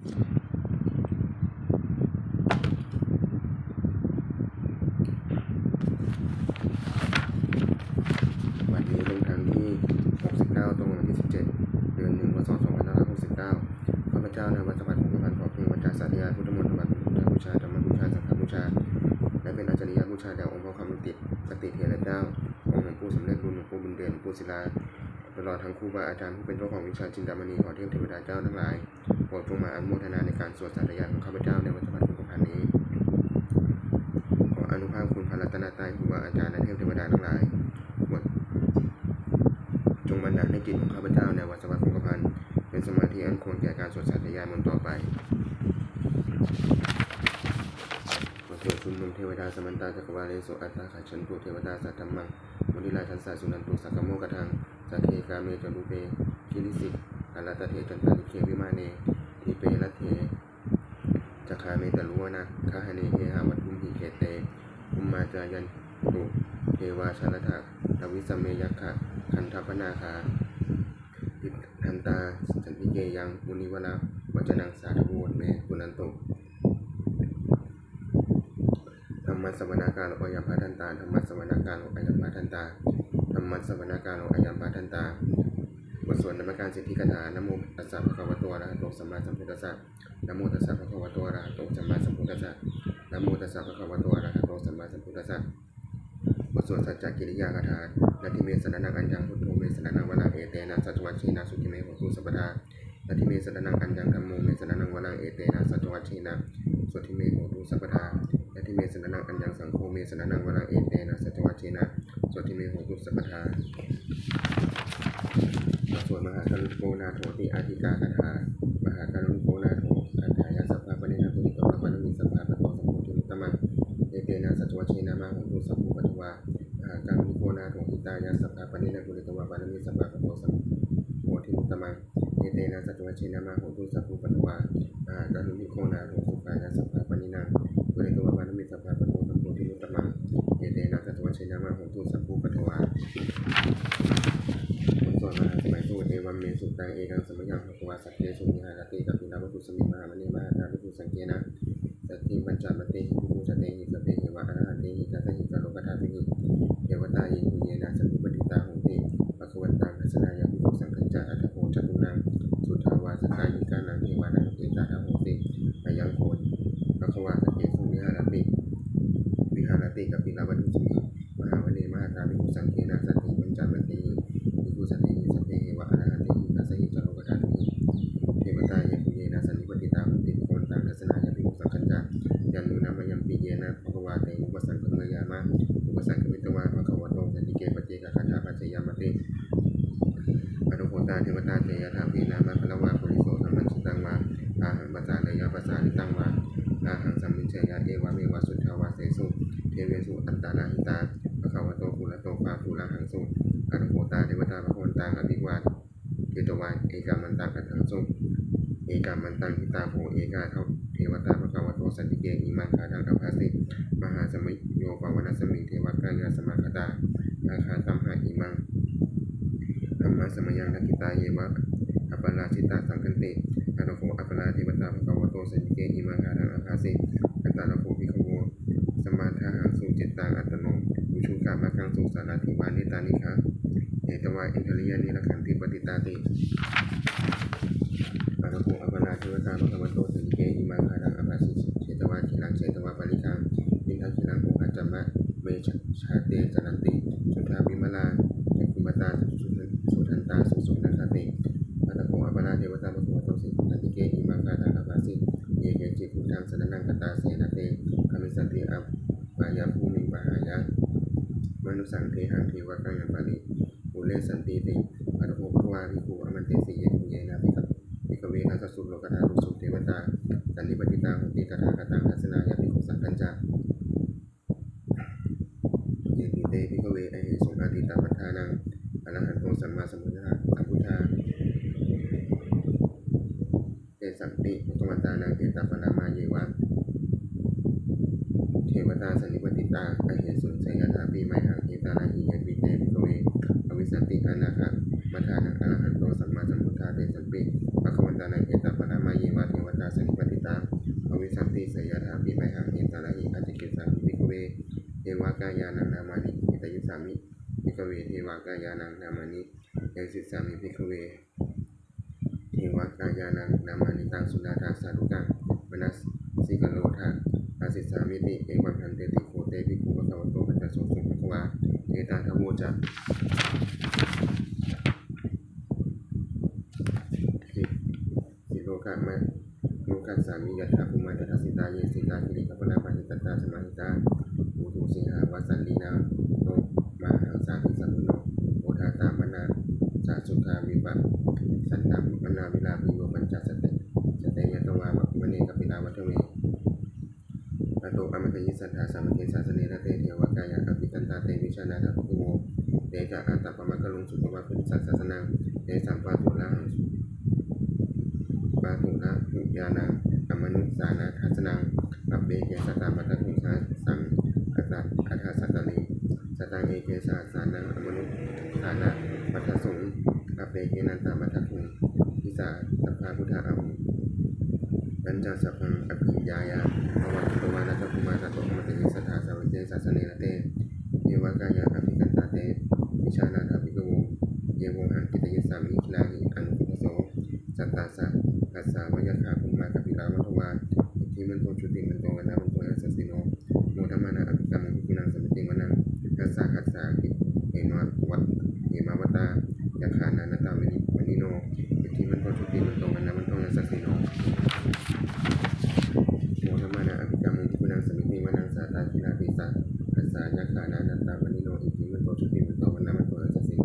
ບັດນີ້ເປັນຄັ້ງທີຫົກສິບເກົ້າ ຕົງວັນທີສິບເຈັດ ເດືອນໜຶ່ງ ພ.ສ. ສອງພັນຫ້າຮ້ອຍຫົກສິບເກົ້າ ຂ້າພະເຈົ້າ ນາຍວັດສະຫວັດ ຄົງກະພັນ ຂໍເພື່ອວັດຈາສາທະຍາຍພຸດທະມົນ ຖະວາຍເປັນພຸດທະບູຊາ ທຳມະບູຊາ ສັງຄະບູຊາ ແລະ ເປັນອາຈາລິຍະບູຊາແດ່ອົງພໍ່ຄຳ ຄະຕິເຖລະເຈົ້າ, ອົງຫຼວງປູ່ສຳເລັດລຸນ, ຫຼວງປູ່ບຸນເດດ, ຫຼວງປູ່ສິລາ ຕະຫຼອດທັງຄູບາອາຈານຜູ້ເປັນເຈົ້າຂອງວິຊາຈິນດາມະນີ, ຂໍເທບເທວະດາເຈົ້າທັງຫຼາຍ ໂປດຈົ່ງມາອະນຸໂມທະນາໃນການສວດສາທະຍາຍຂອງຂ້າພະເຈົ້າໃນວັດສະຫວັດຄົງກະພັນນີ້. ຂໍອານຸພາບຄຸນພະລັດຕະນະໄຕ, ຄູບາອາຈານ ແລະ ເທບເທວະດາທັງຫຼາຍ ໂປດຈົ່ງບັນດານໃຫ້ຈິດຂອງຂ້າພະເຈົ້າໃນວັດສະຫວັດຄົງກະພັນ ເປັນສະມາທິອັນຄວນແກ່ການສວດສາທະຍາຍມົນຕໍ່ໄປ. ຂໍເຊີນຊຸມນຸມເທວະດາ ສະມັນຕະຈັກກະວາເລສຸ ອັດຖະກະສັນຕຸ ເທວະດາ ສາດທຳມັງ ມຸນີລາທັດສະ ສຸນັນຕຸ ສັກກະໂມກະທັງ ສັກເຂ ກາເມ ຈະຣູປ໌ເປ ກິຣິສິກຂະລາຕະເຖ ຈັນຕາລິເຂ ວິມານເນ ດີເປ ລັດເຖ ຈັກຂາເມ ຕະລຸວະນາຄະຫະເນ ເຮຫະວັດຖຸມຫິ ເຂເຕ ພູມມາຈາຍັນຕຸ ເທວາ ຈາລະທະ ທະວິສະເມ ຍັກຂະຄັນທະປະນາຄາ ຕິດທັນຕາ ສັນຕິເກ ຍັງ ມຸນີວະລະວັດຈະນັງ ສາທຸ ໂຫວດເມ ສຸນັນຕຸ. ທຳມັດສະວະນາກາໂລ ອາຍັມພະທັນຕາ ທຳມັດສະວະນາກາໂລ ອາຍັມພະທັນຕາ ທຳມັດສະວະນາກາໂລ ອາຍັມພະທັນຕາ. ບົດສວດນະມັດການສິດທິກາຖາ ນະໂມຕັດສະ ພະຄະວະໂຕ ອະລະຫະໂຕ ສຳມາສຳພຸດທັດສະ ນະໂມຕັດສະ ພະຄະວະໂຕ ອະລະຫະໂຕ ສຳມາສຳພຸດທັດສະ ນະໂມຕັດສະ ພະຄະວະໂຕ ອະລະຫະໂຕ ສຳມາສຳພຸດທັດສະ. ບົດສວດສັດຈະກິລິຍາຄາຖາ ນະທິເມ ສະລະນັງ ອັນຍັງ ພຸດໂທ ເມ ສະລະນັງ ວະລັງ ເອເຕນະ ສັດຈະວັດເຊນະ ສຸຂິເມ ໂຫຕຸ ສັບປະທາ ນະທິເມ ສະລະນັງ ອັນຍັງ ທຳໂມ ເມ ສະລະນັງ ວະລັງ ເອເຕນະ ສັດຈະວັດເຊນະ ສຸຂິເມ ໂຫຕຸ ສັບປະທາ ນະທິເມ ສະລະນັງ ອັນຍັງ ສັງໂຄ ເມ ສະລະນັງ ວະລັງ ເອເຕນະ ສັດຈະວັດເຊນະ ສຸຂິເມ ໂຫຕຸ ສັບປະທາ. ບົດສວດມະຫາກາລຸນິໂກນາໂຖ ຕິອາທິກາຄາຖາ ມະຫາກາລຸນິໂກນາໂຖ ອັດຖາຍະ ສັບພະປະເນນະ ປຸເຣຕະວາ ປາລະມີ ສັບບາ ປະໂຕ ສັງໂຄ ທິຕິຕະມັງ ເອເຕນະ ສັດຈະວັດເຊນະ ມະໂຫຕຸ ສັບພູປະທະວາ ມະຫາກາລຸນິໂກນາໂຖ ຫິຕາຍະ ສັບພະປະເນນະ ປຸເຣຕະວາ ປາລະມີ ສັບບາ ປະໂຕ ສັງໂຄ ທິຕິຕະມັງ ເອເຕນະ ສັດຈະວັດເຊນະ ມະໂຫຕຸ ສັບພູປະທະວາ ມະຫາກາລຸນິໂກນາໂຖ ສຸຂາຍະ ສັບພະປະເນນະ ປຸເຣຕະວາ ປາລະມີ ສັບບາ ປະໂຕ ສັງໂຄ ທິຕິຕະມັງ ເອເຕນະ ສັດຈະວັດເຊນະ ມະໂຫຕຸ ສັບພູປະທະວາ. ບົດສວດມະຫາສະໄໝສູດ ເອວັມເມສຸຕັງ ເອກັງສະມະຍັງ ພະຄະວາ ສັກເກສຸ ວິຫາຣະຕິ ກະປິລະວັດຖຸສະມິງ ມະຫາວະເນ ມະຫາທາພິກຂຸ ສັງເກນະ ສັດຖິ ປັນຈະມະເຕຫິ ພິກຂຸສະເຕຫິ ສະເພເຫວະ ອະລະຫະເຕຫິ ຊາດະຫິ ຈາໂລກະທາຕຸຫິ ເທວະຕາເຍ ພູເຍນະ ສັນນິປະຕິຕາ ໂຫຕິ ພະຄະວັນຕັງ ທັດສະນາຍາພິກຂຸ ສັງຄັນຈະ ອັດຖະໂພ ຈະຕຸນັງ ສຸດທາວາສະກາຍິການັງ ເທວານັງ ເອຕາທະໂຫຕິ ມະຍັງໂຄ ພະຄະວາ ສັກເກສຸ ວິຫາຣະຕິ ວິຫາຣະຕິ ກະປິລະວັດຖຸສະມິງ ມະຫາວະເນ ມະຫາທາພິກຂຸ ສັງເກນະ ສັດຖິ ປັນຈະມະເຕຫິ ພິກຂຸສະເຕຫິ ສະເພເຫວະ ອະລະຫະເຕຫິ ຊາດະຫິ ຈາໂລກະທາຕຸຫິ ເທວະຕາເຍ ພູເຍນະ ສັນນິປະຕິຕາ ໂຫຕິ ພະຄະວັນຕັງ ທັດສະນາຍາພິກຂຸ ສັງຄັນຈະ ຍານູນະ ມະຍັມປິເຍນະ ພະຄະວາ ເຕ ອຸປະສັງຄະມະຍາມະ ອຸປະສັງຄະມິດຕະວາ ພະຄະວະໂຕ ສັນຕິເກ ປັດເຈກະຄາຖາ ພະຊະຍາມະຕິ ອະນຸໂຄຕາ ເທວະຕາ ເຈຍະຖາປີ ນາມະຄາລະວາ ປຸລິໂສ ທຳມັນຈິຕັງວາ ອາຫັງປະສາເລຍະ ປະສາລິຕັງວາ ອາຫັງສະມິດເຊຍະ ເອວະເມວະ ສຸດທາວາເສສຸ ເທເວສຸ ອັນຕະລາຫິຕາ ພະຄະວະໂຕ ກຸລະໂຕ ພະຄຸລະຫັງສຸ ອະນຸໂຄຕາ ເທວະຕາ ພະຄະວັນຕັງ ອະພິວາເທຕະວາ ເອກະມັນຕັງ ອັດທັງສຸ ເອກະມັນຕັງ ທິຕາໂພ ເອກາ ເທວະຕາ ພະຄະວະໂຕ ສັນຕິເກ ອິມັງຄາທັງ ອະພາສີ ມະຫາສະມະໂຍ ປະວະນາສະມິງ ເທວະກາຍະສະມາຄະຕາ ອາຄາຕຳຫະ ອິມັງ ທຳມະສະມະຍັງ ທັກຂິຕາເຍວະ ອະປະລາຊິຕາ ສັງຄັນຕິ ອະລະໂຄ ອະປະລາເທວະຕາ ພະຄະວະໂຕ ສັນຕິເກ ອິມັງຄາທັງ ອະພາສີ ອັນຕະລະໂຄ ພິກຂະໂວ ສະມາທະຫັງສຸ ຈິດຕັງ ອັດຕະໂນ ອຸຈຸກະ ມັກຂັງສຸ ສາລາທິວາ ເນຕານິ ຄະເນຕະວາ ອິນທະລິຍານິ ລັກຂັນຕິ ປະຕິຕາຕິ ອະລະໂຄ ອະປະລາເທວະຕາ ພະຄະວະໂຕ ສັນຕິເກ ອິມັງຄາທັງ ອະພາສີ ເຊຕະວາ ຄີລັງ ເຊຕະວາ ປະລິຄັງ ອິນທະຄີລັງ ໂອຄະຈະມະ ເມ ຊາເຕ ຈະລັນຕິ ສຸທາວິມະລາ ຈັກຂຸມະຕາ ສຸທັນຕາ ສຸສຸນັນຄະຕິ ອະລະໂຄ ອະປະລາເທວະຕາ ພະຄະວະໂຕ ສັນຕິເກ ອິມັງຄາທັງ ອະພາສີ ເຍເກຈິ ພຸດທັງ ສະລະນັງ ຄະຕາເສ ນະເຕ ຄະມິດສັນຕິ ອະບາຍະພູມິງ ປະຫາຍະ ມະນຸສາເທຫັງ ເທວະກາຍັງ ປະລິປຸເຣສັນຕິຕິ ອະລະໂຄ ພະຄະວາ ພິກຂຸ ອາມັນເຕ ເສ ເຍ ພູເຍນະ ພິກຂະເວ ທັດສະສຸ ໂລກະທາຕຸສຸ ເທວະຕາ ສັນນິປະຕິຕາ ໂຫຕິ ຕະຖາຄະຕັງ ທັດສະນາຍາພິກຂຸ ສັງຄັນຈະ ເຍ ພູເຕ ພິກຂະເວ ອະເຫສຸງ ອະດີຕະວັດທານັງ ອະລະຫັນໂຕ ສຳມາສຳພຸດທາ ສຳພຸດທາ ເຕສັງປິ ພະຄະວັນຕານັງ ເອຕະປະລະມາເຍວະ ເທວະຕາ ສັນນິປະຕິຕາ ອະເຫສຸງ ເສຍະຖາປິ ໄມຫັງ ເອຕະລະຫິ ເຍ ປີເຕ ພິກຂະເວ ພະວິສສັນຕິ ອະນາຄະ ມະທານັງ ອະລະຫັນໂຕ ສຳມາສຳພຸດທາ ເຕສັມປິ ພະຄະວັນຕານັງ ເອຕະປະລະມາເຍວະ ເທວະຕາ ສັນນິປາຕິຕາ ພະວິສັນຕິ ເສຍະຖາ ປິມະຫັງ ເອຕະລະຫິ ອາຈັກເຂສາມິ ພິກຂະເວ ເທວະກາຍານັງ ນາມານິ ກິດຕະຍຸດສາມິ ພິກຂະເວ ເທວະກາຍານັງ ນາມານິ ເດສິດສາມິ ພິກຂະເວ ເທວະກາຍານັງ ນາມານິ ຕັງ ສຸນາທາ ສາທຸກັງ ມະນະສິກາໂຣທາ ພະສິດສາມິຕິ ເອວັງ ພັນເຕ ຕິ ໂຄ ເຕ ພິກຂຸ ພະຄະວະໂຕ ພະຄະວາ ເອຕາທະໂວ ຈາ ສິໂລຄະມະໂນຄະສາມິ ຍັດຖາ ພູມາ ຕະຖາ ສິຕາ ເຍ ສິຕາ ກິລິຄະພະລາ ປະຫິຕາ ສະມາຫິຕາ ປູຕູ ສິງຫາວະສັນລີ ນາໂນ ມະຫັງສາ ທິສາປຸນໂນ ໂອທາຕະ ມະນາ ສະ ສຸດທາ ວິປະສັນຕະ ມະນາ ວິລາ ພະໂຍ ປັນຈະ ສະເຕ ສະເຕຍະ ຕະວາ ວະ ວະເນ ກະປິລາ ວັດທະເວ ອະໂຕ ອະມະຕະຍິ ສັດຖາ ສາວະເກ ສາສະເນ ລະເຕ ເທວະກາຍາ ອະພິກຳຕາ ເຕ ວິຊານາ ທະ ພິກຂະໂວ ເຕ ຈະ ອາຕະປະມະກະລຸງ ສຸກວາ ພຸດທະສາສະນັງ ເຕສັງ ປາຕຸລະຫັງ ປາຕຸລະຫຸຍານັງ ອະມະນຸສານາທັດສະນັງ ປັບເປ ເກ ສະຕາ ມັດທະທຸງ ສະ ສັງ ອັດຕະ ອັດຖະ ສະຕະລີ ສະຕັງ ເອ ເກ ສະຫັດສານັງ ອະມະນຸສານາ ມັດທະສຸງ ປັບເປ ເກ ນັນຕາ ມັດທະທຸງ ທິສາ ສັບພະ ພຸດທາ ອະຫຸ ປັນຈະ ສັບພັງ ອະພິຍາຍາ ພະວະຕຸ ຕະວາ ນະຕະ ພູມາ ຕະໂຕ ອະມະຕະຍິ ສັດຖາ ສາວະເກ ສາສະເນ ລະເຕ ເທວະກາຍາ ອະພິກຳຕາ ເຕ ວິຊານາ ທະ ພິກຂະໂວ ເຍ ໂວຫັງ ກິດຕະຍຸດສາມິ ອິດທິລາຫິ ອະນຸໂພກະໂສ ສັດຕາສະ ຫັດສາ ວະ ຍັກຂາ ພູມາ ກະປິລາ ວັດທະວາ ອິດທິມັນໂຕ ຈຸຕິມັນໂຕ ວັນນະວັນໂຕ ຍັດສະສິໂນ ໂມທະມານາ ອະພິກຳມຸງ ພິກຂຸນັງ ສະມິຕິງ ວະນັງ ຫັດສາ ຫັດສາ ເຫມະ ວະ ເຫມະວະຕາ ຍັກຂາ ນານະຕາ ວະນິ ວະນິໂນ ອິດທິມັນໂຕ ຈຸຕິມັນໂຕ ວັນນະວັນໂຕ ຍັດສະສິໂນ ໂມທະມານາ ອະພິກຳມຸງ ພິກຂຸນັງ ສະມິຕິງ ວະນັງ ສາຕາກິລາຕິສະ ຫັດສາ ຍັກຂາ ນານະຕາ ວະນິໂນ ອິດທິມັນໂຕ ຈຸຕິມັນໂຕ ວັນນະວັນໂຕ ຍັດສະສິໂນ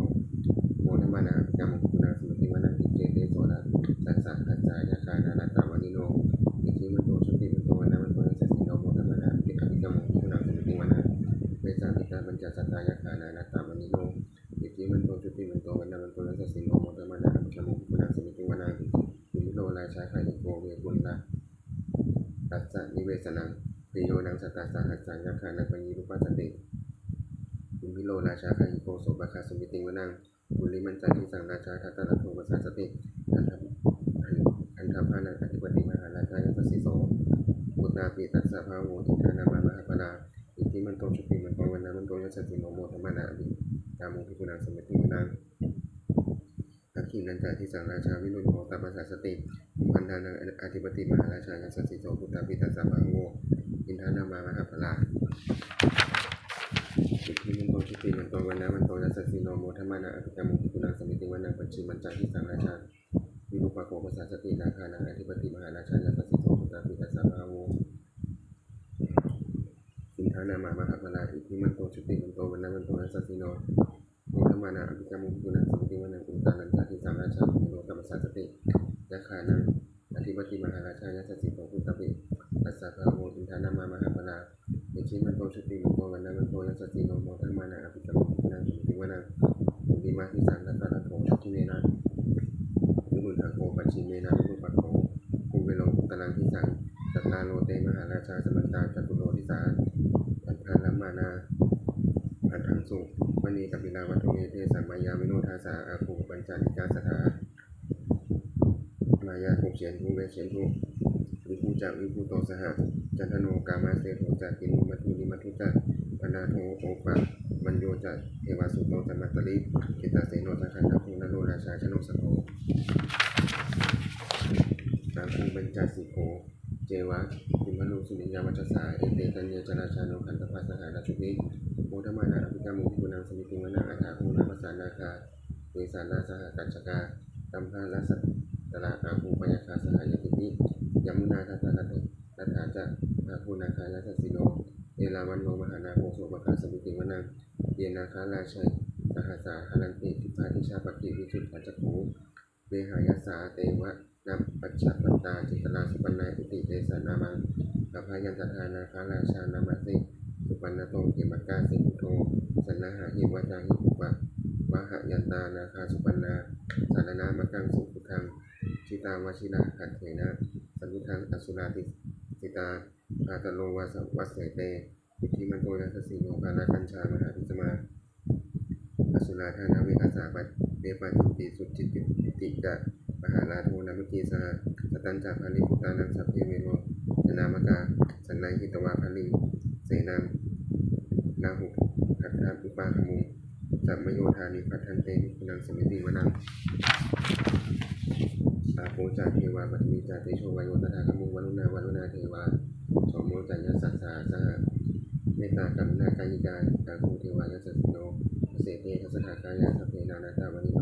ໂມທະມານາ ອະພິກຳມຸງ ພິກຂຸນັງ ສະມິຕິງ ວະນັງ ອິດເຈເຕໂສ ລະ ສັດສະ ຫັດສາ ຍັກຂາ ນານະຕາ ວະນິໂນ ອິດທິມັນໂຕ ຈຸຕິມັນໂຕ ວັນນະວັນໂຕ ຍັດສະສິໂນ ໂມທະມານາ ອະພິກຳມຸງ ພິກຂຸນັງ ສະມິຕິງ ວະນັງ ເວສາມິຕາ ປັນຈະ ສັດຕາ ຍັກຂາ ນານະຕາ ວະນິໂນ ອິດທິມັນໂຕ ຈຸຕິມັນໂຕ ວັນນະວັນໂຕ ຍັດສະສິໂນ ໂມທະມານາ ອະພິກຳມຸງ ພິກຂຸນັງ ສະມິຕິງ ວະນັງ ກຸມພິໂລ ລາຊາ ຄາລີໂກ ເວປຸລະ ຕັດສະ ນິເວສະນັງ ເພໂຍ ນັງ ສັດຕາສະຫັດສາ ຍັກຂານັງ ປະຍິຣູປັດສະຕິ ກຸມພິໂລ ລາຊາ ຄາລີໂກ ໂສພະຄະ ສະມິຕິງ ວະນັງ ກຸລິມັນຈາ ທິສັງ ລາຊາ ທະຕະລະໂທ ປະຊາສະຕິ ຄັນທະ ຄັນທະພານັງ ອະທິປະຕິ ມະຫາລາຊາ ຍັດສະສິໂສ ພຸດທາປິ ຕັດສະພະວະໂວ ອິນທານາມາ ມະຫາພະລາ ອິດທິມັນໂຕ ຈຸຕິມັນໂຕ ວັນນະວັນໂຕ ຍັດສະສິໂນ ໂມທະມານາ ອະພິກຳມຸງ ພິກຂຸນັງ ສະມິຕິງ ວະນັງ ທັກຂິນັນຈາ ທິສັງ ລາຊາ ວິລຸດໂທ ຕະປະຊາສະຕິ ກຸມພັນທານັງ ອະທິປະຕິ ມະຫາລາຊາ ຍັດສະສິໂສ ພຸດທາປິ ຕັດສະພະວະໂວ ອິນທານາມາ ມະຫາພະລາ ອິດທິມັນໂຕ ຈຸຕິມັນໂຕ ວັນນະວັນໂຕ ຍັດສະສິໂນ ໂມທະມານາ ອະພິກຳມຸງ ພິກຂຸນັງ ສະມິຕິງ ວະນັງ ປັດຂິມັນຈາ ທິສັງ ລາຊາ ວິຣູປະໂຄ ປະຊາສະຕິ ນາຄານັງ ອະທິປະຕິ ມະຫາລາຊາ ຍັດສະສິໂສ ພຸດທາປິ ຕັດສະພະວະໂວ ອິນທານາມາ ມະຫາພະລາ ອິດທິມັນໂຕ ຈຸຕິມັນໂຕ ວັນນະວັນໂຕ ຍັດສະສິໂນ ໂມທະມານາ ອະພິກຳມຸງ ພິກຂຸນັງ ສະມິຕິງ ວະນັງ ອຸນຕານັນຈາ ທິສັງ ລາຊາ ວິລຸດໂທ ຕະປະຊາສະຕິ ຍັກຂານັງ ອະທິປະຕິ ມະຫາລາຊາ ຍັດສະສິໂສ ພຸດທາປິ ຕັດສະພະວະໂວ ອິນທານາມາ ມະຫາພະລາ ອິດທິມັນໂຕ ຈຸຕິມັນໂຕ ວັນນະວັນໂຕ ຍັດສະສິໂນ ໂມທະມານາ ອະພິກຳມຸງ ພິກຂຸນັງ ສະມິຕິງ ວະນັງ ກຸມພິມາ ທິສັງ ທັດຕະລະໂທ ທັກຂິເມນະ ວິລຸດທະໂຄ ປັດຂິເມນະ ວິຣູປະໂຄ ຄຸເວໂລ ອຸດຕະລັງ ທິສັງ ຈັດຕາໂລ ເຕ ມະຫາລາຊາ ສະມັນຕາ ຈະຕຸໂລ ທິສາ ພັນທະລະມານາ ພັນທັງສຸ ວະເນ ກະປິລາ ວັດທະເວ ເທສາ ມາຍາ ວິໂນທາສາ ອາຄູ ປັນຈາລິກາ ສະຖາ ມາຍາ ຄຸກເຊນທຸ ເວກເຊນທຸ ວິພູຈະ ວິພູໂຕ ສະຫະ ຈັນທະໂນ ກາມາເສໂຖ ຈະ ກິນນຸ ມັດຖຸ ນິມັດຖຸຈະ ປະນາໂທ ໂອປະມະໂຍ ຈະ ເທວະສຸໂຕ ຈະ ມັດຕະລີ ຈິດຕະເສໂນ ຈະ ຄັນທະພູ ນະໂລ ລາຊາ ຊະໂນ ສະໂພ ອາຄູ ບັນຈະ ສິໂຄ ເຈວະ ຄຸມມະລູ ສຸລິຍະ ວັດຊະສາ ເອເຕ ກັນເຍ ຈະ ລາຊາໂນ ຄັນທະພາ ສະຫະລາຊຸພິ ໂມທະມານາ ອະພິກຳມຸງ ພິກຂຸນັງ ສະມິຕິງ ວະນັງ ອະຖາຄູ ນາພະສາ ນາຄາ ເວສາລາ ສະຫະ ກັນຊະກາ ກັມພະລາ ສັດຕະລະ ອາຄູ ພະຍັກຂາ ສະຫະຍາທິພິ ຍະມຸນາ ທັດຕະລະ ລັດຖາ ຈະ ອາຄູ ນາຄາ ຍັດສະສິໂນ ເອລາວັນໂນ ມະຫານາໂຄ ໂສພະຄະ ສະມິຕິງ ວະນັງ ເຍ ນາຄາ ລາເຊ ສະຫັດສາ ຫະລັນຕິ ທິພາ ທິຊາ ປະກິ ວິສຸດຖາ ຈັກຂູ ເວຫາຍັດສາ ເຕວະນະປັດຊະພັນຕາ ຈິນຕະລາ ສຸປັນນາ ອິຕິເຕສະນາມັງ ອະພະຍັນຕະທາ ນາຄາລາຊາ ນາມາເສ ສຸປັນນະໂຕ ເຂມະກະ ເສປຸດໂທ ສັນນະຫາຫິ ວາຈາຫິ ອຸປະວາຫະຍັນຕາ ນາຄາ ສຸປັນນາ ສາລະນະມະກັງ ສຸພຸດທັງ ຈິຕາວະຊິລະຫັດເຖນະ ສະມຸດທັງ ອະສຸລາຕິສະຕາ ພາຕະໂລ ວາສະ ວັດເສເຕ ອິດທິມັນໂຕ ຍັດສະສິໂນ ພາລະກັນຊາ ມະຫາພິສະມາ ອະສຸລາ ທານະເວກະສາ ປັດ ເວປາຈິດຕິ ສຸຈິດຕິຈະ ປະຫາລາໂທ ນາມະເກສະຫະ ຊະຕັນຈະ ພາລິປຸດຕານັງ ສັບເພ ເວໂຣຈະນາມະກາ ສັນນະຫິຕະວາ ພາລິເສນານາໂຫ ພັດທະອຸປະຄະມຸງ ສະມະໂຍທານິ ພັດທັນເຕ ພິກຂຸນັງ ສະມິຕິງ ວະນັງ. ອາໂປ ຈະ ເທວາ ປະຖະວີ ຈະ ເຕໂຊ ວາໂຍ ຕະຖາ ຄະມຸງ ວະລຸນາ ວະລຸນາ ເທວາ ໂສໂມ ຈະ ຍັດສະ ສະຫະ ເມດຕາ ກະລຸນາ ກາຍິກາ ອາໂຄ ເທວາ ຍັດສະສິໂນ ອາເສເຕ ທັດສະຖາກາຍາ ສັບເພ ນານາຕະ ວະນິໂນ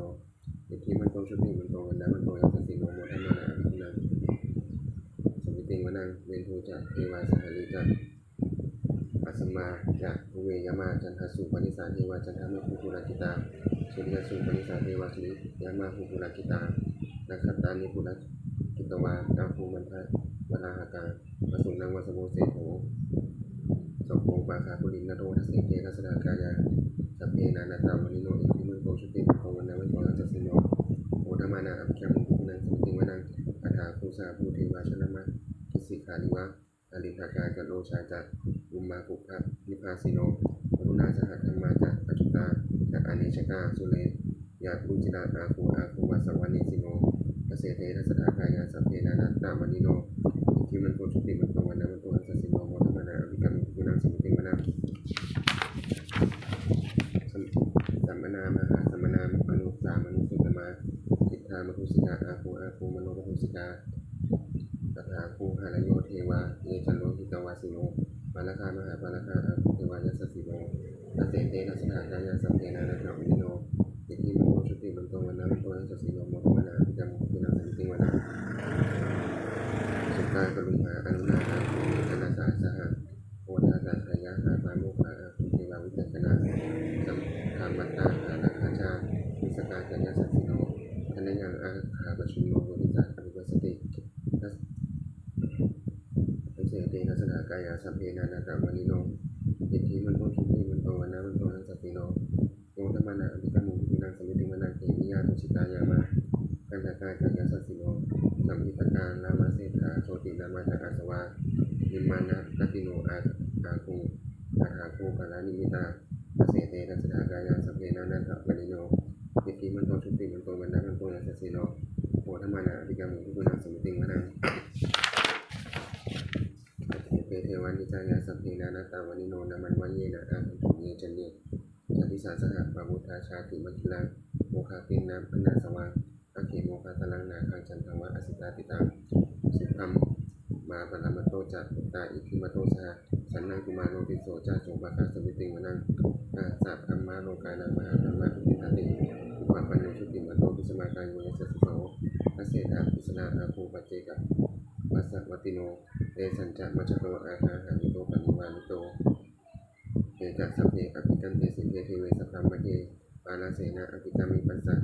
ອິດທິມັນໂຕ ຊຸຕິມັນໂຕ ວັນນະວັນໂຕ ຍັດສະສິໂນ ໂມທະມານາ ອະພິວາເທນະ ສະມິຕິງ ວະນັງ. ເວນທູ ຈະ ເທວາ ສະຫະລີ ຈະ ອາສະມາ ຈະ ພູເວ ຍະມາ ຈັນທະສຸ ປະນິສາ ເທວາ ຈັນທະມະຄຸປຸລະກິຕາ ສຸລິຍະສຸ ປະນິສາ ເທວາ ສຸລິຍະມະຄຸປຸລະກິຕາ ນະຄັດຕານິ ປຸລະກິຕະວາ ອາໂຄ ມັນທະ ວະລາຫະກາ ວະສຸນັງ ວະສະໂວ ເສໂຖ ສະໂພ ປາຄາ ປຸລິນນະໂທ ອາເສເຕ ທັດສະຖາກາຍາ ສັບເພ ນານາຕະ ວະນິໂນ ອິດທິມັນໂຕ ຊຸຕິມັນໂຕ ວັນນະວັນໂຕ ຍັດສະສິໂນ ໂມທະມານາ ອະພິກາມຸ ພິກຂຸນັງ ສະມິຕິງ ວະນັງ. ອະຖາໂຄ ສະຫະພູ ເທວາ ຊະລະມະ ກິດສິຂາລິວະ ອະລິຖະກາ ຈະໂລຊາ ຈະ ອຸມມາ ປຸບພະນິພາສິໂນ ວະລຸນາ ສະຫະທັມມາ ຈະ ອະຈຸຕາ ຈະ ອະເນຈະກາ ສຸເລ ຍະລຸຈິລະ ອາໂຄ ອາໂຄ ວາສະວະເນສິໂນ ອາເສເຕ ທັດສະຖາກາຍາ ສັບເພ ນານາຕະ ວະນິໂນ ອິດທິມັນໂຕ ຊຸຕິມັນໂຕ ວັນນະວັນໂຕ ຍັດສະສິໂນ ໂມທະມານາ ອະພິກາມຸ ພິກຂຸນັງ ສະມິຕິງ ວະນັງ. ສຳ ສະມະນາ ມະຫາສະມະນາ ມະນຸດສາ ມະນຸສະຕະມາ ສິດທາ ມະທຸສິກາ ອາໂຄ ອາໂຄ ມະໂນ ມະທຸສິກາ ຕະຖາ ຄູຫະລະໂຍ ເທວາ ເຍ ຈະໂລຫິຕະວາສິໂນ ປາລະຄາ ມະຫາປາລະຄາ ອາໂຄ ເທວາ ຍັດສະສິໂນ ອາເສເຕ ທັດສະຖາກາຍາ ສັບເພ ນານາຕະ ວະນິໂນ ອິດທິມັນໂຕ ຊຸຕິມັນໂຕ ວັນນະວັນໂຕ ຍັດສະສິໂນ ໂມທະມານາ ອະພິກາມຸ ພິກຂຸນັງ ສະມິຕິງ ວະນັງ. ສຸກາ ກະລຸມຫາ ອະລຸນາ ອາໂຄ ເມຂະລາຊາ ສະຫະ ໂອທາສະ ຊາຍາ ຫາ ປາໂມກຂາ ອາໂຄ ເທວາ ວິຈັກຂະນາ ສະ ທຳມັດຕາ ຫາລະຄາຊາ ວິສະກາ ຈະ ຍັດສະສິໂນ ທະນະຍັງ ອາຄາປະຊຸມໂນ ໂຍນິສາ ອະວິວັດສະຕິ ອາເສເຕ ທັດສະຖາກາຍາ ສັບເພ ນານາຕະ ວະນິໂນ ອິດທິມັນໂຕ ຊຸຕິມັນໂຕ ວັນນະວັນໂຕ ຍັດສະສິໂນ ໂມທະມານາ ອະພິກາມຸ ພິກຂຸນັງ ສະມິຕິງ ວະນັງ. ເທວິຍາ ຕຸສິຕາ ຍາມາ ກັນທະກາ ຈະ ຍັດສະສິໂນ ສຳພິດຕະກາ ລາມາເສດຖາ ໂຊຕິລາມາ ຈະ ອາສະວາ ນິມມານະກະຕິໂນ ອາ ອາໂຄ ອາຖາໂຄ ປາລານິມິຕາ ອາເສເຕ ທັດສະຖາກາຍາ ສັບເພ ນານາຕະ ວະນິໂນ ອິດທິມັນໂຕ ຊຸຕິມັນໂຕ ວັນນະວັນໂຕ ຍັດສະສິໂນ ໂມທະມານາ ອະພິກາມຸ ພິກຂຸນັງ ສະມິຕິງ ວະນັງ. ເທ ເທວາ ນິດຈາຍາ ສັບເພ ນານາຕະ ວະນິໂນ ນາມັນວະເຍນະ ອາຄັນຕຸ ເຍ ຈະເນ ຈະ ດິສາ ສະຫະ ປະວຸດທາ ຊາຕິ ມັດທິລາ ໂມຄາ ປິນນະ ມະນາສະວາ ອາເຂ ໂມຄາ ທະລັງ ນາຄັງ ຈັນທະວະ ອະສິຕາ ຕິຕັງ ສຸພັມມາ ປະລະມັດໂຕ ຈະ ປຸດຕາ ອິດທິມະໂຕ ສະຫະ ສັນນະ ກຸມາໂຣ ຕິດໂສ ຈະ ໂສພະຄະ ສະມິຕິງ ວະນັງ. ອາສະ ທຳມາ ໂລການັງ ມະຫາທຳມາ ທຸກິນທາຕິ ປະປັນໂນ ຊຸຕິມະໂຕ ພິສະມາກາໂຍ ຍັດສະສິໂນ ອາເສຖາ ພິສະລາ ອາໂຄ ປັດເຈກະ ວັດສະວັດຕິໂນ ເຕສັນຈະ ມັດຈະໂຕ ອາຄາຫານິໂຕ ປະນິວານະໂຕ ເທ ຈະ ສັບເພ ອະພິກັນເຕ ສິກເຂ ເທ ເວ ສະພາມະເທ ປາລະເສນະ ອະພິກາມິ ປັດສະ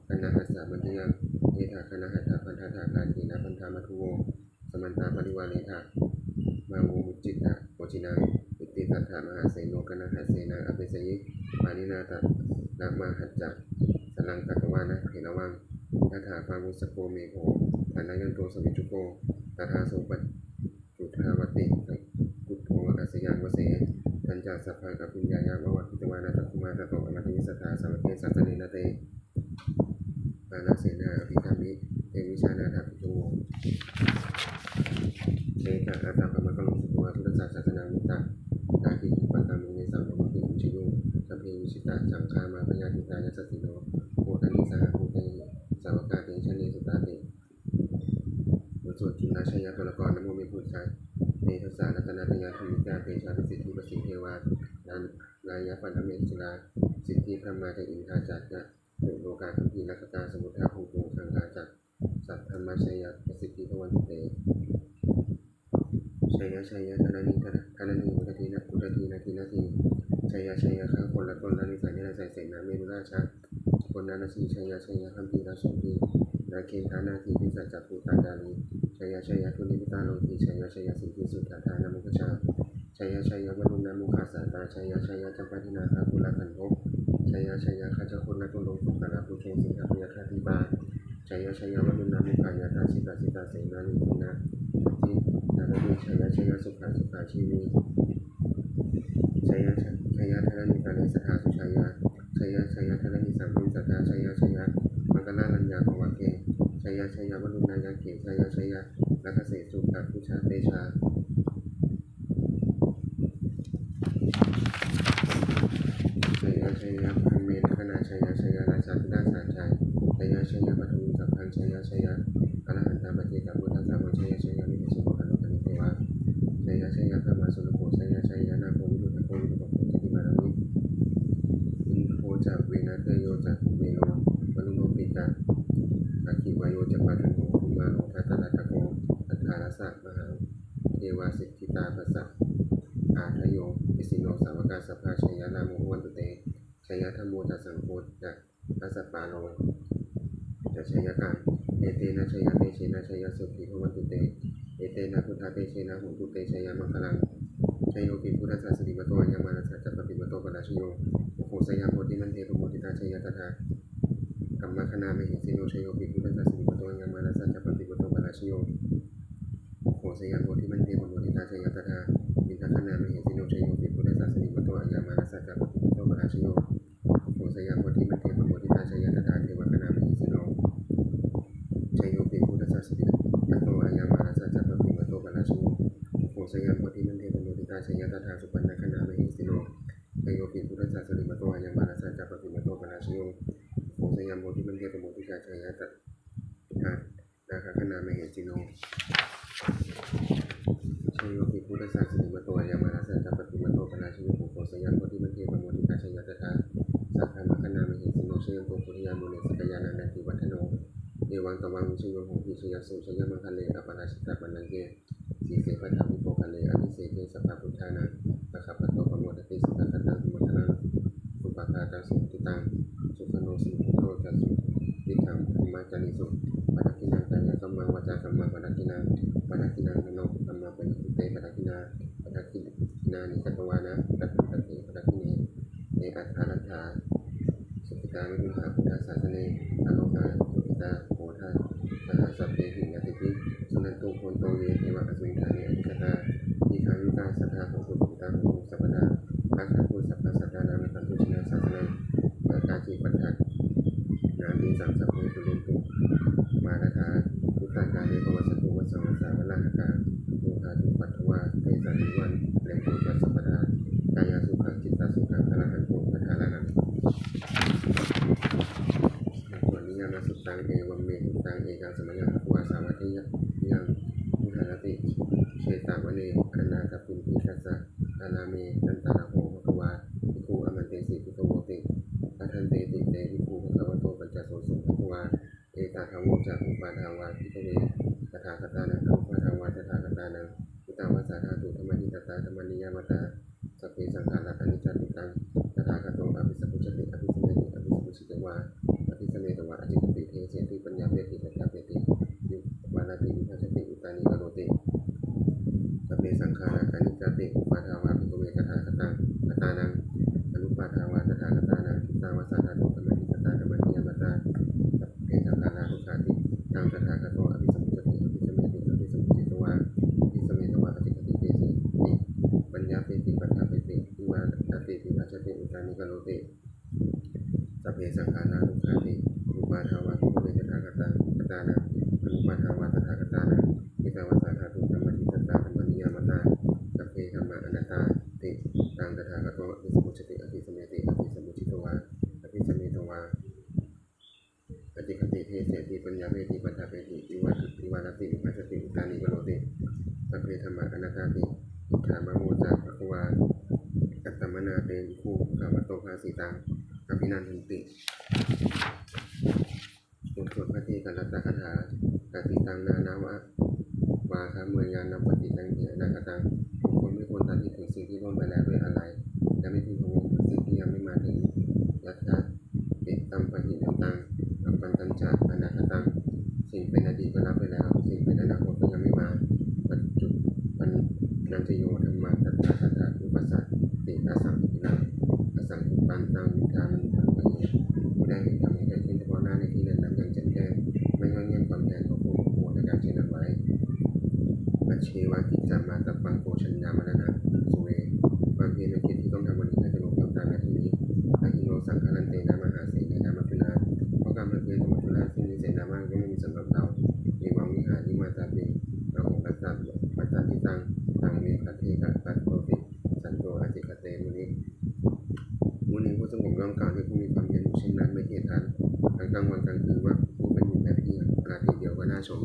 ຄະນະຫັດສະ ມັນທິຍັງ ເທຖາ ຄະນະຫັດຖະ ພັນທະຖາ ກາເຂນະ ພັນທະ ມັດຖຸໂວ ສະມັນຕາ ປະລິວາເຣທະ ມາໂວ ມຸດຈິຕະ ໂອຈິນັງ ເອເຕ ສັດຖາ ມະຫາເສໂນ ຄະນະຫັດເສນາ ອະເປສະຍິ ປານິນາ ຕະລະມະຫັດຈະ ສະລັງກະຕະວານະ ເພລະວັງ ຍະຖາ ປາວຸດສະໂກ ເມໂຂ ທານະຍັນໂຕ ສະວິຈຸໂກ ຕະທາ ໂສ ປັດ ຈຸທາວັດຕິ ກະກຸດໂທ ອາສະຍັງ ວະເສ ທັນຈະ ສະພາກັບປິນຍາຍະ ວະວະພິດຕະວານະ ຈັກຂຸມາ ຕະໂຕ ອະມາດຕະວິສາ ສາວະເກ ສາສະເນນະ ເຕ ປາລະເສນາ ອະພິກາມິ ເຕ ວິຊານາຖາ ພິກຂຸໂວ ເອກະ ອັດຕະ ກຳມະກະໂລ ສຸດໂຕ ອະຄຸດທະສາສະສະນັງ ມຸດຕະ ຕາທິ ປະກາມິ ເນສາ ໂນ ໂມ ເຕ ອຸນຊະໂຍ ສັບເພ ວິຊິຕະ ສັງຄາມາ ພະຍາທິຕາ ຍັດສະສິໂນ ໂພທານິ ສະຫະພູເຕ ສາວະກາ ເຕ ຊະເນ ສຸຕາ ເຕ ບົດສວດຈຸນນະໄຊຍະໂຕລະກອນ ນະໂມເມ ພຸດທະ ເມທະສາ ລັດຕະນະຕະຍາ ທຸນຍະເຕຊາ ປະສິດທິ ປະສີ ເທວາ ນາ ນາຍະ ປະນະເມ ສຸລາ ສິດທິ ບຣະມາ ຈະ ອິນທາ ຈະ ຈະຕຸໂລກາ ຄັມພີ ລັກຂະຕາ ສະມຸດທາ ພູໂຕ ຄັງຄາ ຈະ ສັບພະມະໄຊຍະ ປະສິດທິ ພະວັນຕຸ ເຕ ໄຊຍະ ໄຊຍະ ທະລະນີ ທະລະນີ ອຸດຕະທີ ນະ ອຸດຕະທີ ນະທີ ນະທີ ໄຊຍະ ໄຊຍະ ຄະຄົນລະຄົນລະ ນິໄສ ນິລະໄສ ເສນາ ເມລຸລາ ຊະ ຄົນນະນະຊີ ໄຊຍະ ໄຊຍະ ຄັມພີລະ ໂສພີ ນາເຄນທາ ນາທີ ພິສາ ຈະ ພູຕາ ກາລີ ໄຊຍະ ໄຊຍະ ທຸລີ ພຸດຕາ ໂລຄີ ໄຊຍະ ໄຊຍະ ສິດທິ ສຸດຖາ ທານະ ມຸກກະຊາ ໄຊຍະ ໄຊຍະ ວະລຸນນະ ໂມຄາ ສາຕາ ໄຊຍະ ໄຊຍະ ຈຳປາທິນາ ຄະຄຸລະ ຂັນທົກ ໄຊຍະ ໄຊຍະ ຄະຈັກຄຸລະ ຕຸລົງ ໂສກະລະ ພຸໂຊ ສິງຫະ ພະຍາ ຄາທິບາ ໄຊຍະ ໄຊຍະ ວະລຸນນະ ໂມຄາ ຍະທາ ສິດຕາ ສິດຕາ ເສນາ ວິນາ ສິດທິ ນາລະດີ ໄຊຍະ ໄຊຍະ ສຸຂະ ສຸຂາຊີວີ ໄຊຍະ ໄຊຍະ ທະລະນີ ກາເລ ສັດທາ ສຸໄຊຍາ ໄຊຍະ ໄຊຍະ ທະລະນີ ສ Satta jaya jaya maṅgarājaraññā bhavagge, jaya jaya varuṇṇayakkhe, jaya jaya rakkhase suddhapujjatejā. Jaya jaya brahmendagaṇā, jaya jaya rājādhirājasājjaya, jaya jaya paṭhaviṃ sabbaṃ, jaya jaya arahantā paccekabuddhasāvaṃ, jaya jaya vijjācaraṇamahāsaṅghaṃ, jaya jaya brahmā surakkho, jaya jaya nāgo viruḷhako, virūpakkho candimā ravi, indo ca venateyyo ca kuvero varuṇopi ca, aggi vāyo ca pājuṇho, kumāro dhataraṭṭhako, aṭṭhārasa mahādevā siddhitāpasa- ādayo isino sāvakā sabbā, jaya rāmo bhavantu te, jaya dhammo ca saṅgho ca dasapālo ca jayakaṃ. Etena jayatejena jayasotthī bhavantu te, etena buddhatejena hotu te jayamaṅgalaṃ. Jayopi buddhassa sirīmato ayaṃ mārassa ca pāpimato parājayo, ugghosayuṃ bodhimaṇḍe pamoditā jaya tadā brahmagaṇā mahesino. Jayopi buddhassa sirīmato ayaṃ mārassa ca pāpimato parājayo, ugghosayuṃ bodhimaṇḍe pamoditā jaya tadā indagaṇā mahesino. Jayopi buddhassa sirīmato ayaṃ mārassa ca pāpimato parājayo, ugghosayuṃ bodhimaṇḍe pamoditā jaya tadā devagaṇā mahesino. Jayopi buddhassa sirīmato ayaṃ mārassa ca pāpimato parājayo, ugghosayuṃ bodhimaṇḍe pamoditā jaya tadā supaṇṇagaṇā mahesino. Jayopi buddhassa sirīmato ayaṃ mārassa ca pāpimato parājayo, ugghosayuṃ bodhimaṇḍe pamoditā jaya tadā nāgagaṇā mahesino. Jayopi buddhassa sirīmato ayaṃ mārassa ca pāpimato parājayo, ugghosayuṃ bodhimaṇḍe pamoditā jaya tadā sabrahmagaṇā mahesino. Jayanto bodhiyā mūle sakyānaṃ nandivaḍḍhano, evaṃ tvaṃ vijayo hohi jayassu jayamaṅgale, aparājitapallaṅke sīse paṭhavipokkhare, abhiseke sabbabuddhānaṃ aggappatto pamodati. Sunakkhattaṃ sumaṅgalaṃ supabhātaṃ suhuṭṭhitaṃ, sukhaṇo sumuhutto ca suyiṭṭhaṃ brahmacārisu, padakkhiṇaṃ kāyakammaṃ vācākammaṃ padakkhiṇaṃ, padakkhiṇaṃ manokammaṃ paṇidhī te padakkhiṇā, padakkhiṇāni katvāna labhantatthe padakkhiṇe. Te atthaladdhā sukhitā viruḷhā buddhasāsane, arogā sukhitā hotha saha sabbehi ñātibhi. Suṇantu bhonto ye devā asmiṃ ṭhāne adhigatā, dīghāyukā sadā hontu sukhitā hontu sabbadā, rakkhantu sabbasattānaṃ rakkhantu jinasāsanaṃ, mā kāci pattha- nānvīsaṃ sabbe pūrentu manorathā, yuttakāle pavassantu vassaṃ vassā valāhakā, rogā cupaddavā nāssantu, mā vigacchantu sabbadā, kāyāsukhaṃ cittasukhaṃ arahantu padakkhiṇaṃ. Bhagavato Niyyānasuttaṃ. Evaṃ me sutaṃ. Ekaṃ samayaṃ bhagavā sāvatthiyaṃ viharati jetavane anāthapiṇḍikassa ārāme. Tatra kho bhagavā bhikkhū āmantesi bhikkhavoti. Bhadanteti te bhikkhū bhagavato paccassosuṃ. Bhagavā etadavoca. Uppādā vā bhikkhave tathāgatānaṃ anuppādā vā tathāgatānaṃ, kittāva sā dhātu dhammaṭṭhitatā dhammaniyāmatā, sabbe saṅkhārā aniccāti. Taṃ tathāgato abhisambujjhati abhisameti, abhisambujjhitvā abhisametvā ācikkhati deseti paññapeti paṭṭhapeti vivarati vibhajati uttānīkaroti. Sabbe saṅkhārā aniccāti. Uppādā vā bhikkhave tathāgatānaṃ anuppādā vā tathāgatānaṃ, kittāva sā dhātu dhammaṭṭhitatā dhammaniyāmatā, sabbe saṅkhārā dukkhāti. Taṃ tathāgato abhisambujjhati abhisameti, abhisambujjhitvā abhisametvā ācikkhati deseti paññapeti paṭṭhapeti vivarati vibhajati uttānīkaroti. Sabbe saṅkhārā dukkhāti. Uppādā vā bhikkhave tathāgatānaṃ anuppādā vā tathāgatānaṃ, kittāva sā dhātu dhammaṭṭhitatā dhammaniyāmatā, sabbe dhammā anattāti. Taṃ tathāgato abhisambujjhati abhisameti, abhisambujjhitvā abhisametvā ācikkhati deseti paññapeti paṭṭhapeti vivarati vibhajati uttānīkaroti. Sabbe dhammā anattāti. Idamavoca bhagavā. Attamanā te bhikkhū bhagavato bhāsitaṃ abhinandunti. บทสวดภัทเทกรัตตคาถา Kacitaṃ nānvāgameyya nappaṭiccañcitavā anāgataṃ. บุคคลไม่ควรตามคิดถึงสิ่งที่ล่วงไปแล้วด้วยอาลัย และไม่พึงพะวงถึงสิ่งที่ยังไม่มาถึง Yattha atītampahīnantaṃ, appattañca anāgataṃ. สิ่งเป็นอดีตก็ละไปแล้ว สิ่งเป็นอนาคตก็ยังไม่มา Paccuppannañca yo dhammaṃ tattha tattha bhuñjati asaṃhiraṃ, asaṅkuppaṃ taṃ viddhā manubrūhaye. ผู้ใดเห็นธรรมอันเกิดขึ้นเฉพาะหน้าในที่นั้นๆ อย่างแจ่มแจ้ง ไม่ง่อนแง่นคลอนแคลน ก็ควรพะวงในการเช่นนั้นไว้ Ajjeva kiccamātappaṃ ko jaññā maraṇaṃ suve. ความเพียรในกิจที่ต้องทำวันนี้ ถ้าจะรวมความตายไว้เท่านี้ ອະຫິໂນ ສັງຄະລັນເຕນະ ມະຫາເສນະ ມະຈຸລາ ເພາະກຳພັນເທ ທຳມະຈຸລາ ຊຶ່ງມີເສນາມາກ ຍ່ອມບໍ່ມີສຳລັບເຮົາ. ເອວັງວິຫາລິມາຕາເປ ອະໂຫລະສະ ປັດຕາພິຕັງ ຕັງ ເວພັດເທ ກະຕະໂຕຕິ ສັນໂຕ ອະທິຄະເຕ ມຸນີ. ມຸນີຜູ້ສະຫງົບ ຍ່ອມກ່າວແກ່ຜູ້ມີຄວາມພຽນຢູ່ເຊັ່ນນັ້ນ ດ້ວຍເທດທານ ທັງກາງວັນກາງຄືນວ່າ ຜູ້ເປັນບຸນແບບນີ້ ລາຕີດຽວກໍໜ້າຊົມ.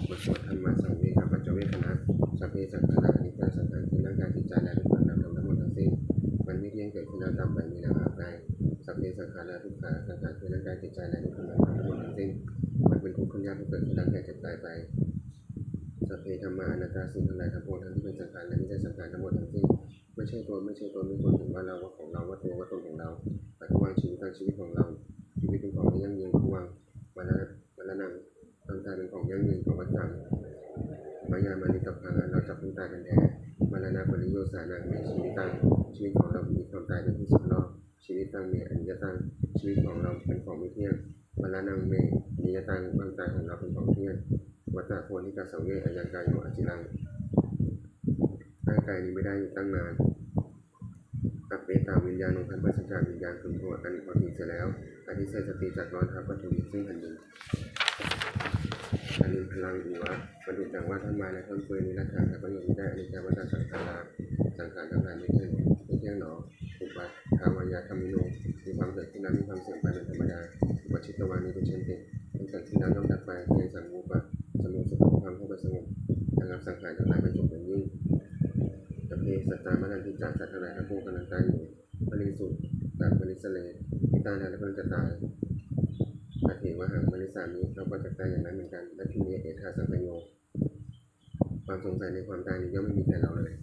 ບົດສວດທຳມະສັງເວກະປັດຈະເວກຂະນະ ສັບເພສັງຂາຣາ ອະນິດຈາ ສັງຂານຄືຮ່າງກາຍ, ຈິດໃຈ ແລະ ເປັນເປັນນາມທຳທັງໝົດທັງສິ້ນ ມັນມີທີ່ຕັ້ງເກີດຂຶ້ນແລ້ວ ຕາຍໄປ ມີແລ້ວຫາຍໄປ. ສັບເພສັງຂາຣາ ທຸກຂາ ສັງຂານຄືຮ່າງກາຍ, ຈິດໃຈ ແລະ ເປັນເປັນນາມທຳທັງໝົດທັງສິ້ນ ມັນເປັນທຸກ ທຳຍາກ ເກີດຂຶ້ນ ຕັ້ງແຕ່ເຈັບ ຕາຍໄປ. ສັບເພທຳມາອະນັດຕາ ສິ່ງທັງຫຼາຍທັງປວງ ທັງທີ່ເປັນສັງຂານ ແລະ ບໍ່ແມ່ນສັງຂານ ທັງໝົດທັງສິ້ນ ບໍ່ໃຊ່ຕົວ ບໍ່ໃຊ່ຕົນ ເປັນຄົນເປັນວ່າ ເຮົາ ວ່າ ຂອງເຮົາ ວ່າຕົວ ວ່າຕົນຂອງເຮົາ. ປະທ້ວງ ຊີວິດ ຕັ້ງ ຊີວິດຂອງເຮົາ ຊີວິດເປັນຂອງບໍ່ຢັ້ງຢືນ. ປະທ້ວງ ມະລະນະ ມະລະນັງ ຄວາມຕາຍເປັນຂອງຢັ້ງຢືນຂອງວັດສັງ ມາຍາມະນິກັບພັງ ອັນເຮົາຈັກຕ້ອງຕາຍກັນແທ້. ມະລະນະປະລິໂຍສານັງ ເມ ຊີວິຕັງ ຊີວິດຂອງເຮົາມີຄວາມຕາຍເປັນທີ່ສຸດລອດ. ຊີວິດຕັງ ເມ ອະນິດຈະຕັງ ຊີວິດຂອງເຮົາເປັນຂອງບໍ່ທ່ຽງ. ມະລະນັງ ເມ ນິຍະຕັງ ຄວາມຕາຍຂອງເຮົາເປັນຂອງທ່ຽນ. ວັດຕະ ໂພນິກະ ສັງເວ ອະຍັງກາໂຍ ອະຈິລັງ ຮ່າງກາຍນີ້ບໍ່ໄດ້ຢູ່ຕັ້ງນານ. ອະເປຕາວິນຍາໂນ ພັນປາສະຈາກວິນຍານ ຄືນໂທ ອັນເຂົາຖິ້ມເສຍແລ້ວ. ອະທິເສດສະຕິ ຈັກນອນທັບປະຖະວີ ຊຶ່ງແຜ່ນດິນ. ອະນິນພະລັງ ອີວະ ປະດຸດດັ່ງວ່າ ທ່ອນໄມ້ ແລະ ທ່ອນເປືອຍ ນິລັດຖະ ຫາປະໂຫຍດມິໄດ້. ອະນິດຈາ ວັດຕາ ສັງຂາຣາ ສັງຂານທັງຫຼາຍບໍ່ທ່ຽງ ບໍ່ທ່ຽງໜໍ. ອຸປະທາວາຍະທຳມິໂນ ມີຄວາມເກີດຂຶ້ນແລ້ວມີຄວາມເສື່ອມໄປເປັນທຳມະດາ. ອຸປະຊິດຕະວາ ນິລຸດສັນຕິ ເມື່ອເກີດຂຶ້ນແລ້ວຍ່ອມດັບໄປ. ເຕສັງ ວູປະສະໂມສຸໂຂ ຄວາມສະຫງົບລະງັບສັງຂານທັງຫຼາຍ ມັນສົມເປັນຍິ່ງ. ອະເພສັດຕາ ມະລັນຕິຈະ ສັດທັງຫຼາຍທັງປວງກຳລັງຕາຍຢູ່. ປະລິສຸຕະ ປະລິສະເລ ພິຕານາ ແລະ ກຳລັງຈະຕາຍ. ອະເທວະຫັງ ມະລິສາມິ ເຮົາກໍຈັກຕາຍຢ່າງນັ້ນເໝືອນກັນ. ນັດຖິເມ ເອທາ ສັງຊະໂຍ ຄວາມສົງໄສໃນຄວາມຕາຍນີ້ ຍ່ອມບໍ່ມີແກ່ເຮົາເລີຍ.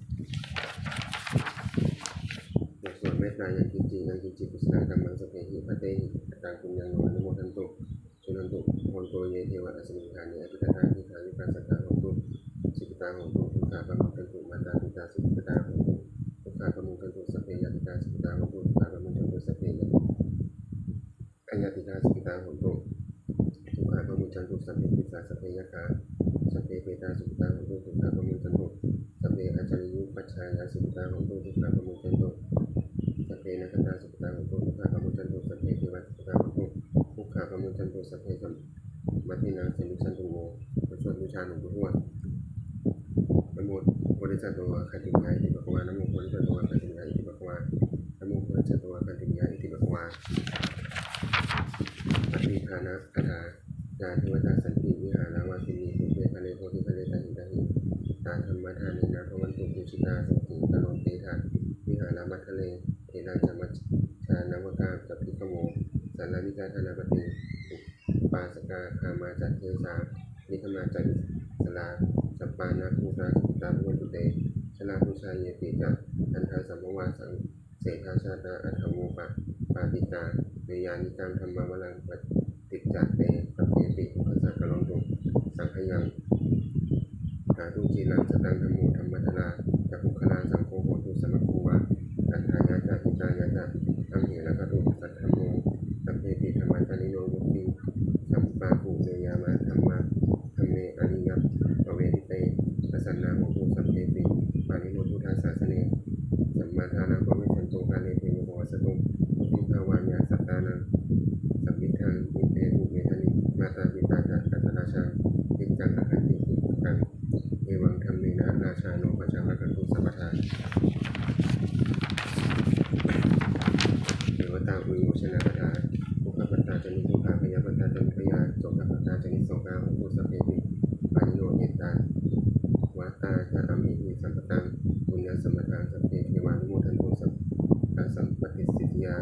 ບົດສວດເມດຕາ ຍັງກິນຈິ ຍັງກິນຈິ ກຸສະລະກຳມັງ ສັບເພຫິ ພັດເຕຫິ ກະຕັງ ປຸນຍັງໂນ ອະນຸໂມທັນຕຸ ສຸນັນຕຸ ໂພນໂຕ ເຢ ເທວະ ອັດສະມິງຄາເນ ອະທິກະຖາ ທີຄາຍຸກາ ສັກກາ ໂຫຕຸ ສຸຂິຕາ ໂຫຕຸ ທຸກຂາ ປະມຸນຈັນຕຸ ມາຕາ ປິຕາ ສຸຂິຕາ ໂຫຕຸ ທຸກຂາ ປະມຸນຈັນຕຸ ສັບເພຍາຕິກາ ສຸຂິຕາ ໂຫຕຸ ທຸກຂາ ປະມຸນຈັນຕຸ ສັບເພຍາຕິ ອາຍາຕິກາ ສຸຂິຕາ ໂຫຕຸ ທຸກຂາ ປະມຸນຈັນຕຸ ສັບເພປິສາ ສັບເພຍັກຂາ ສັບເພເປຕາ ສຸຂິຕາ ໂຫຕຸ ທຸກຂາ ປະມຸນຈັນຕຸ ສັບເພອັດສະລິຍຸປັດຊາຍາ ສຸຂິຕາ ໂຫຕຸ ທຸກຂາ ປະມຸນຈັນຕຸ ສັບເພນາຄະຕາ ສຸຂິຕາ ໂຫຕຸ ທຸກຂາ ປະມຸນຈັນຕຸ ສັບເພເທວາ ສຸຂິຕາ ໂຫຕຸ ທຸກຂາ ປະມຸນຈັນຕຸ ສັບເພ ມະຕິນັງ ສະມິດສັນຕຸ ໂອ. ບົດສວດບູຊາຫຼວງປູ່ທວດ. ນະໂມໂພລິສັດໂຕ ອາຄັນຕິມະຍາ ອິຕິພະຄະວາ ນະໂມໂພລິສັດໂຕ ອາຄັນຕິມະຍາ ອິຕິພະຄະວາ ນະໂມໂພລິສັດໂຕ ອາຄັນຕິມະຍາ ອິຕິພະຄະວາ. ປະຕິທານະຄາຖາ. ຍາເທວະຕາ ສັນຕິວິຫາລະວາສິນີ ປູເປ ຄະເລ ໂພທິ ຄະເລ ຕະຫິ ຕະຫິ ຕາທຳມະທາເນນະ ພະວັນຕຸ ພູຊິຕາ ສຸຂະຕິງ ຄະໂລນ ເຕທະ ວິຫາລະມັດທະເລ ເຖລາ ຈະ ມະ ຈາ ນະວະກາ ຈະ ພິກຂະໂວ ສາລານິກາ ທານາປະຕິ ອຸປາສະກາ ຄາມາ ຈະ ເທສາ ນິກະມາ ຈະ ອິດສະລາ ສັບປານາພູຕາ ສຸກິຕາ ພະວັນຕຸ ເຕ ຊະລາປຸດຊາ ເຢ ເຕ ຈະ ທັນທະ ສຳພະວາ ສັງ ເສທາ ຊາຕາ ອັດຖະໂວ ປະ ປາຕິຕາ ເນຍານິກັງ ທຳມະວະລັງ ປະຕິດຈະ ເຕ ສັບເພ ຕິ ທຸກຂະສາ ກະລັນຕຸ ສັງຄະຍັງ ທາທຸ ຈີລະ ສະຕັງ ທຳໂມ ທຳມະທາລາ ຈະ ປຸກຄະລາ ສັງໂຄ ໂຫຕຸ ສະມະໂຄ ວາ ອັດຖາຍະ ຈະ ຫິຕາຍະ ຈະ ອັງເຫ ລັກຂະຕຸ ສັດຖະໂມ ສັບເພ ຕິ ທຳມະຈາຣິໂນ ວຸດທິ ສຳປາປຸ ເນຍາມະ ທຳມະ ທຳເມ ອະລິຍະ ປະເວທິເຕ ປະສັນນາ ໂຫຕຸ ສັບເພ ຕິ ປາລິໂມ ພຸດທະສາສະເນ ສຳມາທາລັງ ປະເວສສັນຕຸ ກາເລ ເທໂວ ພະວັດສະຕຸ ວັດທິພາວາຍາ ສັດຕານັງ ສະມິດທັງ ນິເຕຕຸ ເມທານິ ມາຕາ ປິຕາ ຈະ ອາຕະລາຊາ ນິດຈັງ ອະຂັນຕິ ຈຸຕິ ເອວັງທຳເມນະ ລາຊາໂນ ປະຊາ ລັກຂັນຕຸ ສັບພະທາ. ເທວະຕາ ອຸໂຍຊະນະຄາຖາ. ໂສກະປັດຕາ ຈະ ນິໂສກາ ພະຍາປັດຕາ ຈະ ນິພະຍາ ໂສກະປັດຕາ ຈະ ນິໂສກາ ໂຫຕຸ ສັບເພ ຕິ ປານິໂນ ເອຕາວັດຕາ ຈະ ອາເມຫິ ສຳປະຕັງ ປຸນຍັງ ສຳປະທາ ສັບເພ ເທວາ ອະນຸໂມທັນຕຸ ສັບພະ ສຳປະຕິດສິດທິຍາ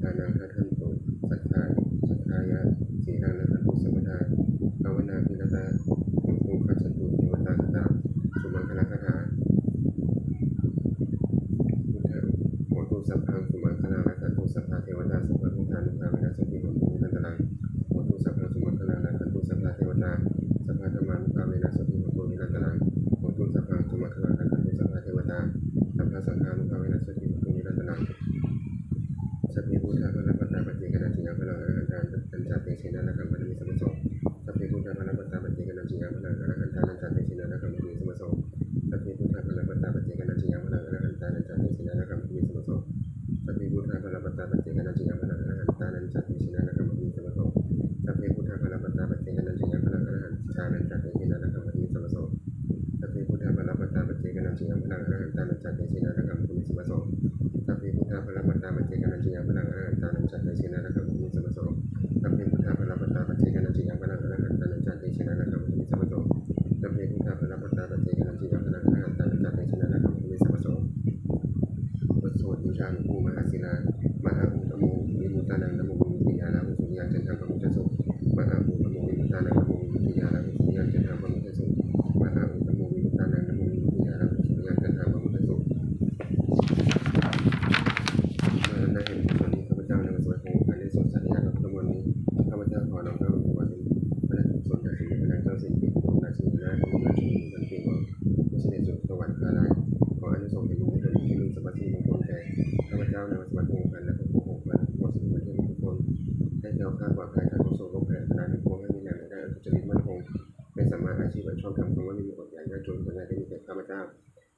ທານັງ ທັກຂັນຕຸ ສັດທາ ສັດທາຍະ ສີລັງ ລັກຂັນຕຸ ສັບພະທາ ພາວະນາ ພິລະຕາ ໂຫຕຸ ຄັດສັນຕຸ ເທວະຕາ ຄາຖາ ສຸມັງຄະລາຄາຖາ. ພຸດທະ ໂຫຕຸ ສັບພັງ ສຸມັງຄະລັງ ລັກຂັນຕຸ ສັບພະເທວະຕາ ສັບພະພຸດທານຸພາເວນະ ໂສຕິ ໂຫຕຸ ນິລັນຕະລັງ ໂຫຕຸ ສັບພັງ ສຸມັງຄະລັງ ລັກຂັນຕຸ ສັບພະເທວະຕາ ສັບພະທຳມານຸພາເວນະ ໂສຕິ ໂຫຕຸ ນິລັນຕະລັງ ໂຫຕຸ ສັບພັງ ສຸມັງຄະລັງ ລັກຂັນຕຸ ສັບພະເທວະຕາ ສັບພະສັງຄານຸພາເວນະ ໂສຕິ ໂຫຕຸ ນິລັນຕະລັງ. ສັບເພ ພຸດທາ ພະລະປະຕາ ປັດເຈກະນາ ຈິຍັງ ພະລັງ ອະລະຫັນຕາ ນັນຈາ ເຕເສນະ ລັກຂັງ ພັນທະມິ ສະວາໂສ ສັບເພ ພຸດທາ ພະລະປະຕາ ປັດເຈກະນາ ຈິຍັງ ພະລັງ ອະລະຫັນຕາ ນັນຈາ ເຕເສນະ ລັກຂັງ ພັນທະມິ ສະວາໂສ ສັບເພ ພຸດທາ ພະລະປະຕາ ປັດເຈກະນາ ຈິຍັງ ພະລັງ ອະລະຫັນຕາ ນັນຈາ ເຕເສນະ ລັກຂັງ ພັນທະມິ ສະວາໂສ ສັບ ອະລະຫັນຕາ ປັນຈະເຕເຊນະ ລະກຳມະທຸເມສະວະໂສ ສັບເພ ພຸດທາ ພະລະ ປັດຕາ ປັດເຈກາ ນັນຈະຍາ ພະລັງ ອະລະຫັນຕາ ປັນຈະເຕເຊນະ ລະກຳມະທຸເມສະວະໂສ ສັບເພ ພຸດທາ ພະລະ ປັດຕາ ປັດເຈກາ ນັນຈະຍາ ພະລັງ ອະລະຫັນຕາ ປັນຈະເຕເຊນະ ລະກຳມະທຸເມສະວະໂສ ສັບເພ ພຸດທາ ພະລະ ປັດຕາ ປັດເຈກາ ນັນຈະຍາ ພະລັງ ອະລະຫັນຕາ ປັນຈະເຕເຊນະ ລະກຳມະທຸເມສະວະໂສ ບົດສວດບູຊາຫຼວງປູ່ມະຫາສິລາ ມະຫາອຸດຕະໂມ ວິມຸດຕານັງ ນະໂມວິມຸດຕິຍາ ລາຫຸສຸລິຍັງ ຈັນທັງ ປະມຸດທະໂສ ມະຫາອຸດຕະໂມ ວິມຸດຕານັງ ນະໂມວິມຸດຕິຍາ ລາຫຸສຸລິຍັງ ຈັນທັງ ປະມຸດທະໂສ ມະຫາອຸດຕະໂມ ວິມຸດຕານັງ ນະໂມວິມຸດຕິຍາ ລາຫຸສຸລິຍັງ ຈັນທັງ ປະມຸດທະໂສ. ເມື່ອອັນໃດແຫ່ງກຸສົນນີ້ ຂ້າພະເຈົ້າ ນາງ ສະຫວັດ ພົງວົງພັນ ໄດ້ສວດສາທະຍາຍພະພຸດທະມົນນີ້ ຂ້າພະເຈົ້າຂໍນ້ອມນ້ອມຖວາຍເປັນພະລາຊະກຸສົນ ແດ່ສົມເດັດພະນາງເຈົ້າສິຣິກິດ ອຸດົມລາຊິນີນາດ ອຸດົມລາຊິນີ ທັງສີ່ ຂໍສະເດັດສູ່ສະຫວັນຄາລາຍ ຂໍອານິສົງແຫ່ງບຸນກຸສົນ ທີ່ມີສັບພະສິລິມຸງຄຸນແກ່ຂ້າພະເຈົ້າ ນາງ ສະຫວັດ ພົງພັນ ແລະ ຄອບຄົວຂອງທ່ານ ຄອບຄົວສິລິວັນເທບທຸກຄົນ ໃຫ້ແຄ້ວຄາດປອດໄພຈາກທຸກໂສກໂລກໄພອັນຕະລາຍ ທັງປວງ ໃຫ້ມີແຫຼ່ງລາຍໄດ້ອັນສຸຈະລິດໝັ້ນຄົງ ເປັນສຳມາອາຊີບ ອັນຊອບທຳ ຄວາມວ່າມີອດຢາກຍາກຈົນ ບໍ່ໃຫ້ໄດ້ມີແກ່ຂ້າພະເຈົ້າ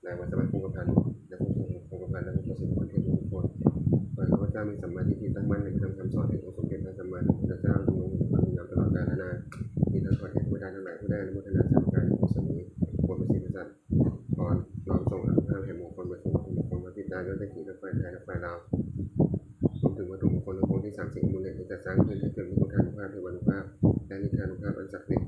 ນາງ ວັດສະວັດ ຄົງກະພັນ ແລະ ຄອບຄົວຄົງກະພັນ ແລະ ຄອບຄົວສິລິວັນເທບທຸກຄົນ ຂໍໃຫ້ຂ້າພະເຈົ້າມີສຳມາທິດຖິ ຕັ້ງໝັ້ນໃນພະທຳຄຳສອນແຫ່ງອົງສົມເດັດພະສຳມາສຳພຸດທະເຈົ້າ ດຳລົງຢູ່ໃນຄວາມດີງາມຕະຫຼອດການນານ ທີ່ທັດຖອນແກ່ເທວະດາທັງຫຼາຍ ຜູ້ໄດ້ອະນຸໂມທະນາສາທຸການໃນພະສົງສະເໝີ ຄວນປະສິດປະສານ ຂໍນ້ອມສົ່ງອານຸພາບແຫ່ງມຸງຄຸນ ວັດຖຸ ວັດຖຸມຸງຄຸນ ມາຕິດຕາມດ້ວຍໄດ້ທີ່ ແລະ ຝ່າຍທ້າຍ ແລະ ຝ່າຍລາວ ລວມເຖິງວັດຖຸມຸງຄຸນ ລຳໂພງທີ່ສາມສິບອາມູເລັດ ໄດ້ຈັດສ້າງຂຶ້ນ ໃຫ້ເກີດມີພຸດທານຸພາບ ເທວານຸພາບ ແລະ ນິທານຸພາບອັນສັກສິດ